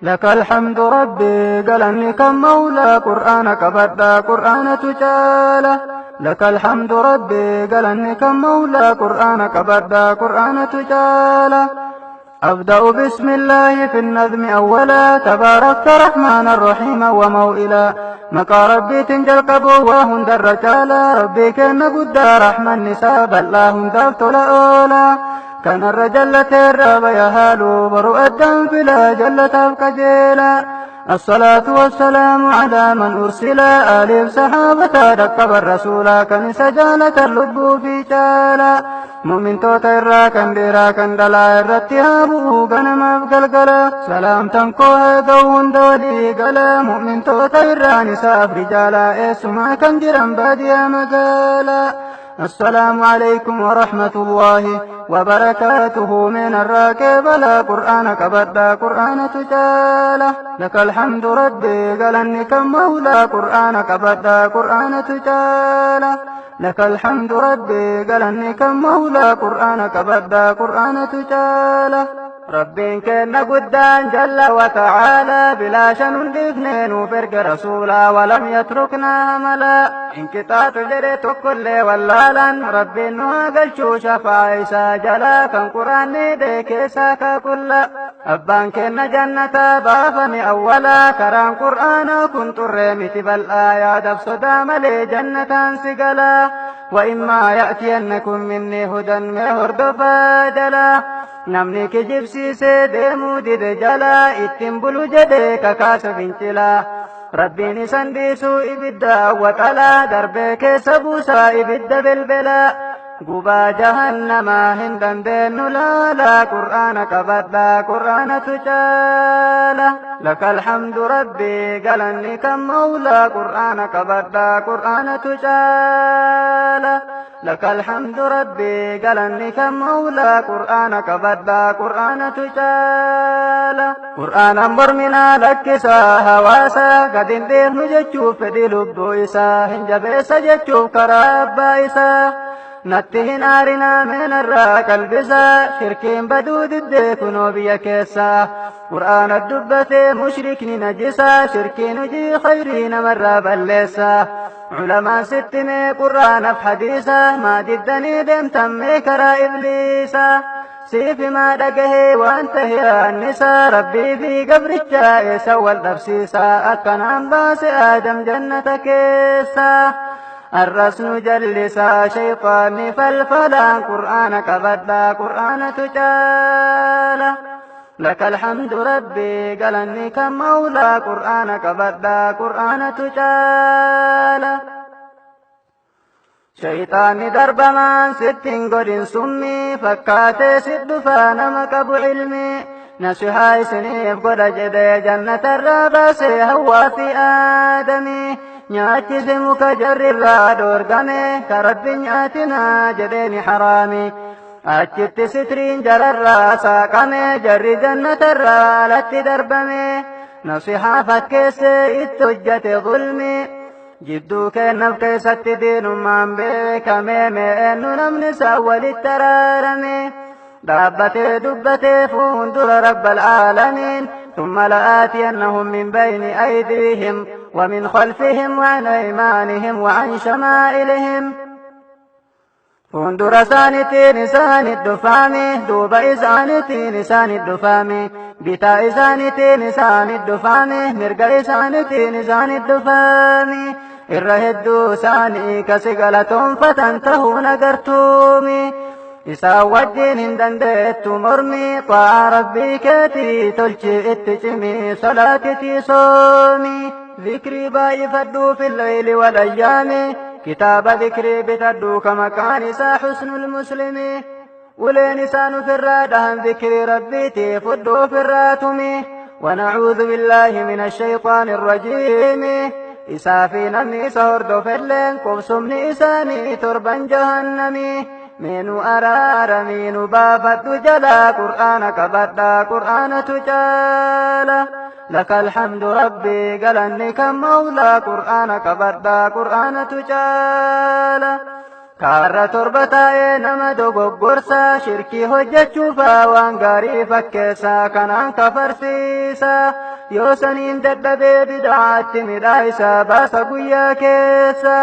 لك الحمد ربي قالني كم مولى قرآنك بدا قرآن تجاله لك الحمد ربي قالني كم مولى قرآنك بدا قرآن تجاله أبدأ بسم الله في النظم أولا تباركت رحمن الرحيم وموئلا مقا ربي تنجل قبو وهند الرجالا ربي كن قد رحمن النساء بل لا هند أولا كان الرجل الرب يهالو برؤ الدم فلا جلة الكجيلا الصلاة والسلام على من أرسل آل صحابة ركب الرسول كان سجالة اللب في جالا مؤمن توتا إرا كان ديرا كان دلا إرتهابه كان ما بقلقلا سلام تنكوها قوهن دولي قلا مؤمن توتا إرا نساء رجالا إسما كان جرا باديا مقالا السلام عليكم ورحمة الله وبركاته من الراكب لا قرآنك بدا قرآن تجاله لك الحمد ربي قالني كم مولى قرآنك بدا قرآن تجاله لك الحمد ربي قالني كم مولى قرآنك بدا قرآن تجاله ربي كان قدان جل وتعالى بلا شن اثنين وفرق رسولا ولم يتركنا هملا انقطاع جريت كل ولالا ربي نوغل شو شفايسا جلا كان قرآن ديك ساكا كل أبان كان جنة بافني أولا كران قرآن كنت الرمت بل آيات أفسدا ملي جنة سقلا وإما يأتينكم مني هدى مهرد فاجلا namni kijibsiisee deemuu dide jalaa ittiin bulu jedhee kakaasa fincilaa rabbiin isan dhiisuu ibidda awwaxalaa darbee keessa buusaa ibidda belbelaa gubaa jahannamaa hin dandeenyu laalaa qur'aana qabadhaa qur'aanatu caala laka alhamdu rabbii galanni kan mawlaa qur'aana qabadhaa qur'aanatu caala لك الحمد ربي قالني كم مولى قرآنك بدا قرآن تجالا قرآن برمنا لك سا هواسا قد انديه نجتشوف دي لبو إسا هنجبيسا جتشوف كرابا إسا نتهن آرنا من الراك البسا شركين بدود الديكنو بيكيسا قرآن الدبة مشرك نجسا شركين جي خيرين مرة بلسا علماء ستمي قرآن في حديثا ما ددني دم تمي كرا إبليسا سيف ما دقه وانت هي النساء ربي في قبر الجائس والنفسيسا أكن عن آدم جنة كيسا الرسن جلسا شيطان فالفلا قرآنك بدا قرآن تجالا لك الحمد ربي قالني كم مولى قرآنك بدا قرآن تجالا شيطان درب من ستين قد سمي فكاتي سد فانا مكب علمي نسيها سنيف قد جدي جنة الرابس هو في آدمي nyaachise muka jarri irraa dhoorgame ka rabbi nyaatinaa jedheeni haraami achitti sitriin jararraa saaqame jarri jannatarraa alatti darbame nasihaa fakkeesse itti hojjate zulmi jidduu kennaaf keessatti diinummaan beekame me'eennu namni isaa walitti araarame dhaabbatee dubbatee fuuldura rabbal aalamiin ثم لآتينهم من بين أيديهم ومن خلفهم وعن أيمانهم وعن شمائلهم فندر سانتي نسان الدفامي دوب إسانتي نسان الدفامي بتا إسانتي نسان الدفامي مرق إسانتي نسان الدفامي إرهدو ساني كسقلة فتنتهو نقرتومي إسا وجين هندندت مرمي طاع ربي كتي تلشي اتجمي صلاتي صومي ذكري باي فدو في الليل والأيام كتاب ذكري بتدو كما كان إسا حسن المسلم ولين سان في الرادهم ذكري ربي تفدو في الراتم ونعوذ بالله من الشيطان الرجيم إسا في نمي سهر فلين قبسمني إساني تربا جهنمي مينو أرار مينو بافت جلا قرآنك بدا قرآن تجالا لك الحمد ربي قالني كم مولى قرآنك بدا قرآن تجالا Kaarra torba taa'ee nama dogoggorsa, shirkii hojjechuufaa waan gaarii fakkeessa, kanaan kafarsiisa. Yoo saniin dadhabee bid'aatti midhaayisa baasa guyyaa keessa.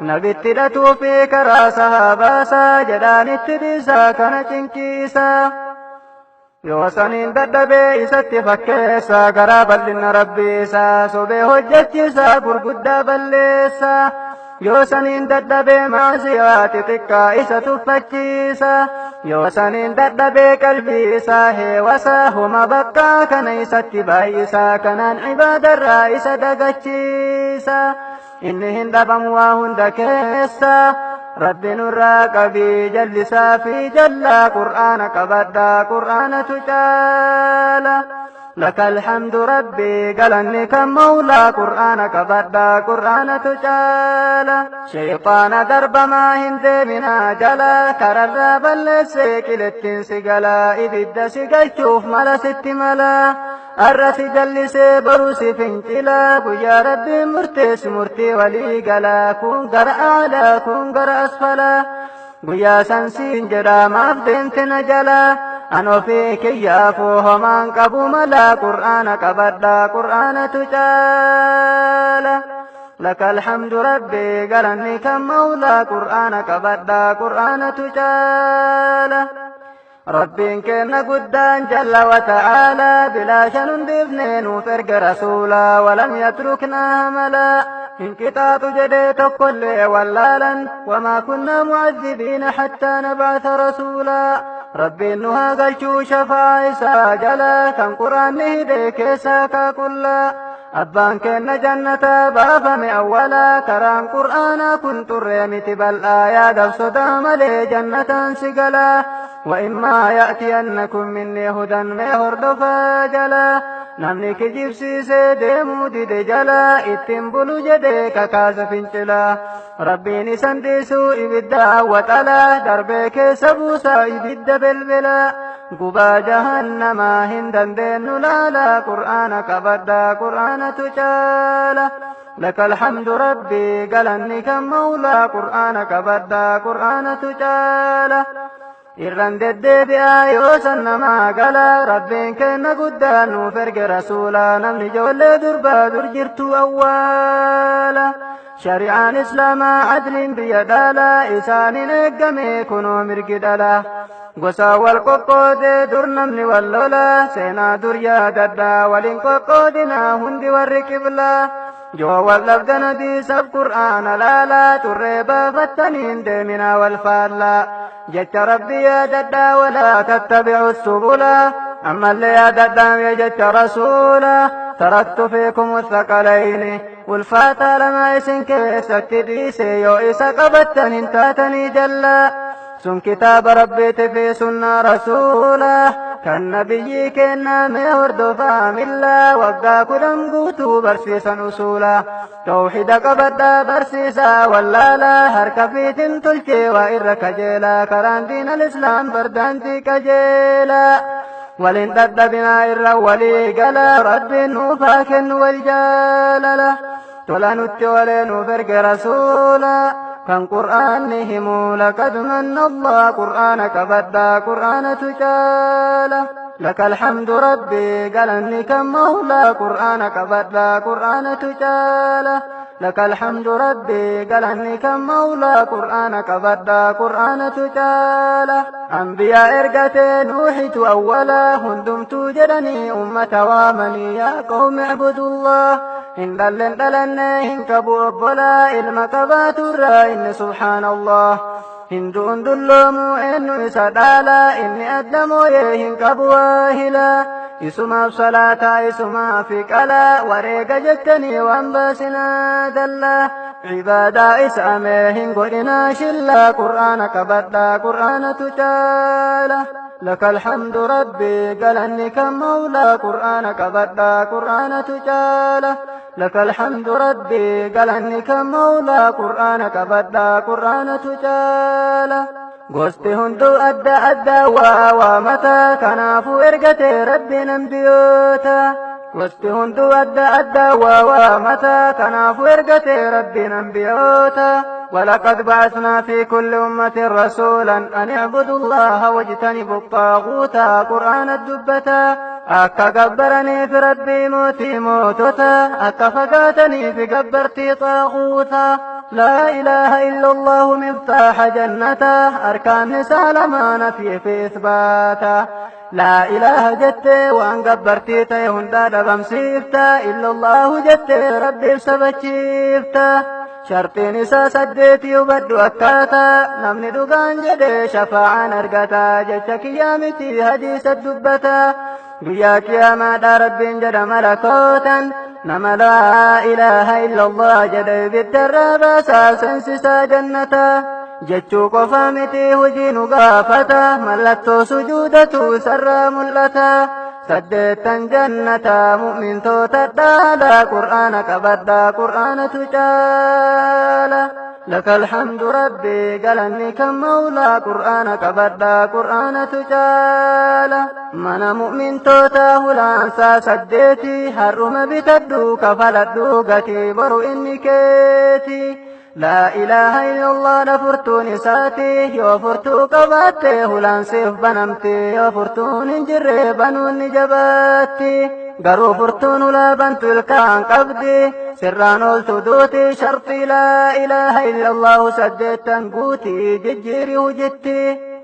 Nabitti hidhatuu fi karaa sahaabaasa jedhaanitti dhiisa kana cinqiisa. Yoo saniin dadhabee isatti fakkeessa, garaa bal'inna rabbii isaa sobee hojjechiisa gurguddaa balleessa. Yoo saniin dadhabee maasiyaa xixiqqaa isa tuffachiisa. Yoo saniin dadhabee qalbii isaa heewasa, homa bakkaa kana isatti baay'isa, kanaan ibaadarraa isa dagachiisa. Inni hin dhabamu waa hunda keessa. Rabbi nurraa qabii jallisaa fi jallaa, qur'aana qabadhaa, qur'aanatu caala. Laka alhamdu rabbi, galanni kan mawlaa, qur'aana qabadhaa, qur'aanatu caala. Shayxaana darbamaa hin deeminaa jala, kararraa balleessee qilettiin si gala, ibidda si galchuuf mala sitti mala. Arra si jallisee boru si fincila, guyyaa rabbiin murteessu murtii walii gala, kun gara aalaa kun gara asfalaa. Guyyaa san siin jedha maaf deemte na jala, an ofii kiyyaafuu homaan qabu mala, qur'aana qabadhaa, qur'aanatu caala. Laka alhamdu rabbi, galanni kan mawlaa, qur'aana qabadhaa, qur'aanatu caala. Rabbiin kenna guddaan jalla wa ta'aalaa bilaasha nun dhiifne, nuuf erge rasuulaa, walam yatruknaa hamalaa, hin qixaaxu jedhee tokkollee wallaalan, wamaa kunnaa mu'azzibiina hattaa nab'atha rasuulaa. Rabbiin nu haa galchuu shafaa isaa jala, kan quraanni hidhe keessaa kaaqullaa. Abbaan kenna jannata baafame awwalaa, karaan qur'aanaa kun xurree miti bal'aa, yaadaf sodaa malee jannataan si galaa. Wa immaa ya'tiyannakum minnii hudan, mee hordofaa jalaa. Namni kijibsiisee deemuu dide jalaa, ittiin bulu jedhee kakaasa fincilaa. Rabbiin isan dhiisuu ibidda awwaxalaa, darbee keessa buusaa ibidda belbelaa. Gubaa jahannamaa hin dandeenyu laalaa, qur'aana qabadhaa, qur'aanatu caala. Laka alhamdu rabbi, galanni kan mawlaa, qur'aana qabadhaa, qur'aanatu caala. Irran deddeebi'aa yoo san namaa gala, rabbiin kenna guddaa nuuf erge rasuula, namni ijoollee durbaa dur jirtu awwaala. Shari'aan islaamaa adliin biyya dhaala, isaanin eeggame kunoo mirgi dhala. Gosa wal qoqqoodee dur namni wal lola, seenaa dur yaadadhaa, waliin qoqqoodinaa hundi warri qiblaa. Yoo wal dhabdan hadiisaf qur'aana laalaa, xurree baafattaniin deeminaa wal faallaa. Jecha rabbi yaadadhaa, walaa tattabi'u subula. Ammallee yaadadhaa mee jecha rasuula, taraktu fiikum thaqalayni, ulfaataa lama isin keessatti dhiise, yoo isa qabattan hin taatanii jallaa. Sun kitaaba rabbiiti fi sunnaa rasuula, kan nabiyyii kennaa mee hordofaa millaa, waggaa 10 guutuu barsiisan usuula. Tawhida qabadhaa, barsiisaa wallaalaa, harka fiitin tolchee waa irra kajeelaa, karaan diin al-islaam bardaantii qajeelaa. Waliin dhadhabinaa irra walii gala, rabbiin nuuf haa kennu wal jaalala. Tola nutti olee nuuf erge rasuula, kan qur'aanni himu laqad manna Allah, qur'aana qabadhaa, qur'aanatu caala. Laka alhamdu rabbi, galanni kan mawlaa, qur'aana qabadhaa, qur'aanatu caala. Laka alhamdu rabbi, galanni kan mawlaa, qur'aana qabadhaa, qur'aanatu caala. Anbiyaa ergatee nuuhitu awwala, hundumtuu jedhanii ummata waamanii, yaa qawmi icbudullah. Hin dhallen dhalanne hin qabu obbolaa, ilma qabaaturraa inni subhaanallah. Hin du'un dulloomuu eenyu isa dhaala, inni adda mooyee hin qabu waahila. Isumaaf salaataa isumaaf qalaa, wareega jettanii waan baasinaa dallaa. Cibaadaa isa mee hin godhinaa shillaa, qur'aana qabadhaa, qur'aanatu caala. Laka alhamdu rabbi, galanni kan mawlaa, qur'aana qabadhaa, qur'aanatu caala. Laka alhamdu rabbi, galanni kan mawlaa, qur'aana qabadhaa, qur'aanatu caala. Gosti hunduu adda addaa waa waamata, kanaafuu ergate rabbiin ambiyoota. Gosti hunduu adda addaa waa waamata, kanaafuu ergate rabbiin ambiyoota. ولقد بعثنا في كل أمة رسولا أن اعبدوا الله واجتنبوا الطاغوت قرآن الدبتا أكا قبرني في ربي موتي موتتا أكا فقاتني في قبرتي طاغوتا لا إله إلا الله مفتاح جنته أركان سالمان في إثباتا لا إله جت وأن قبرتي تيهن دادا بمسيفتا إلا الله جت ربي سبتشيفتا شرطين isaa saddeeti hubadhu akkaataa namni dhugaan jedhe shafaa'aan argata jecha kiyyaa miti hadiisa dubbata guyyaa kiyaamaadha rabbiin jedha malakootan nama laa ilaaha illallah jedhe ibiddarraa baasaa seensisaa jannata jechuu qofa miti hojii nu gaafata mallattoo sujuudatu isarraa mul'ata saddeettan jannata mu'mintoota dhaala qur'aana qabadha qur'aanatu caala لك الحمد ربي قالني كم مولى قرآن قبدا قرآن تجالا من مؤمن توتا هلانسا سديتي هرم بتدو كفلدو قتي برو إني كيتي لا إله إلا الله نفرتون ساتي يوفرتو قباتي هلانسيف بنمتي يوفرتون جري بنون جباتي garuu furtuun ulaa bantu ilkaan qabdi sirraan oltu duuti shartii laa ilaaha illallahu saddeettan guutii jijjiiri hujitti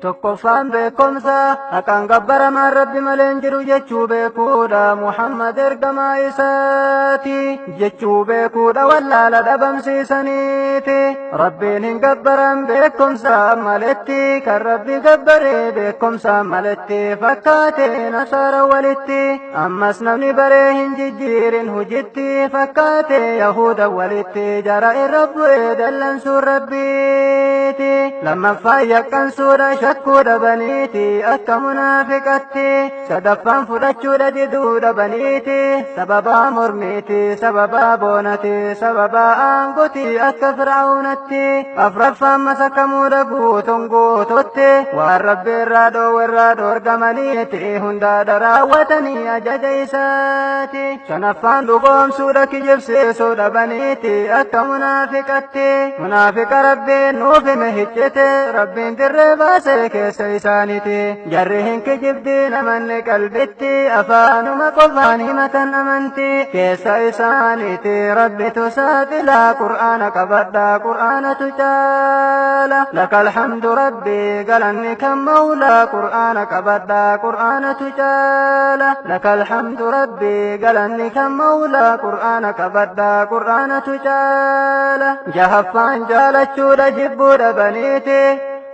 tokkoffaan beekumsa haqaan gabbaramaan rabbi malee hin jiru jechuu beekuudha muhammad ergamaa isaati jechuu beekuudha wallaala dhabamsiisaniiti rabbiin hin gabbaran beekumsa maletti kan rabbi gabbaree beekumsa maletti fakkaate nasaara walitti ammas namni baree hin jijjiirin hujitti fakkaate yahuda walitti jara irra bu'ee dallansuun rabbiiti lammaffaan yaqqansuudha shakkuu dhabaniiti akka munaafiqatti sadaffaan fudhachuudha diduu dhabaniiti sababaa mormiiti sababaa boonati sababaa aangoti akka fir'aawnatti afraffaan masakamuudha guutuun guututti waan rabbi irraa dhoowwe irraa dhoorgamaniiti hundaa raawwatanii ajaja isaati shanaffaan dhugoomsuudha kijibsiisuu dhabaniiti akka munaafiqatti munaafiqa rabbiin nuuf hime hiccite rabbiin dirree baase keessa isaaniiti jarri hin kijibdi namanni qalbitti afaanuma qofaan himatan amanti keessa isaaniiti rabbitu saaxilaa qur'aana qabadhaa qur'aanatu caala laka alhamdu rabbi galanni kan mawlaa qur'aana qabadhaa qur'aanatu caala laka alhamdu rabbi galanni kan mawlaa qur'aana qabadhaa qur'aanatu caala jahaffaan jaalachuudha jibbuu dhabaniiti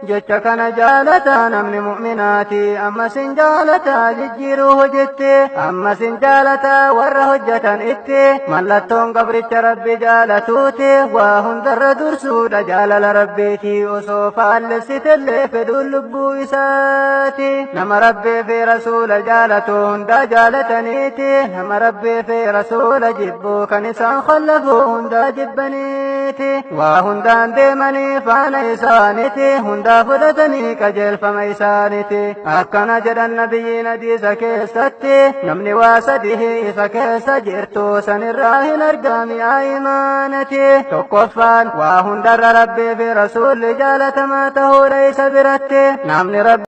jecha kana jaalataa namni mu'minaati ammas hin jaalataa jijjiiruu hojitti ammas hin jaalataa warra hojjetan itti mallattoon gabricha rabbi jaalatuuti waa hundarra dursuudha jaalala rabbiiti osoo faallessitellee fedhuun lubbuu isaati nama rabbii fi rasuula jaalatu hundaa jaalataniiti nama rabbii fi rasuula jibbuu kan isaan khallafuu hundaa jibbaniiti waa hundaan deemanii faana isaaniiti hundaa fudhatanii qajeelfama isaaniiti akkana jedhan nabiyyiin hadiisa keessatti namni waa sadii isa keessa jirtu sanirraa hin argami imaanati tokkoffaan waa hundarra rabbii fi rasuulli jaalatamaa ta'uudha isa biratti namni rabbi